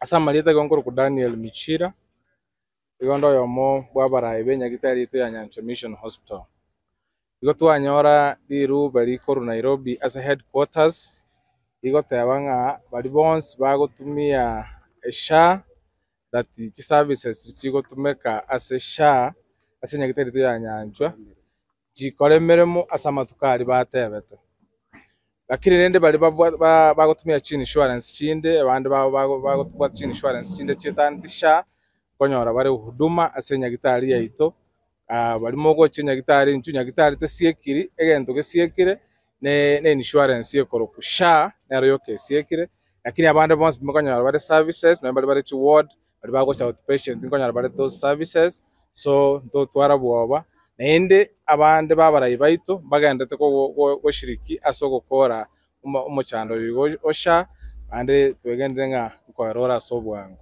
Ase amarieta igo nkorokwa Daniel Michira, igo nde oyomo bw'abarai b'enyagitari yaito ya Nyanchwa Mission Hospital. Igo twanyora rirube rikorwa Nairobi ase headquarters, rigoteba ng'a baria bonsi bagotumia SHA that chiservices chigotumeka ase SHA ase enyagitari yaito ya Nyanchwa, chikore emeremo ase amatuko aria batebete. Lakini rende baria babwa bagotumia chi-insurance chinde, abande bagobwata chi-insurance chinde chietang'aneti SHA, nkonyora bare huduma ase enyagitari yaito, baria mogocha enyagitari intwe nyagitari tesiekiri, egento gesiekire ne ne insurance ekorokwa SHA, nero yoka esiekire, lakini abande bonsi nkonyora bare services, nonye baria bare chiward, baria bagocha outpatient nkonyora bare those services, so ntotwara bwoba. Naende abande b'abarai baito mbagenderete goshiriki ase ogokora omochando oyo igo o SHA, naende twegenire ng'a nkoera ore ase obwango.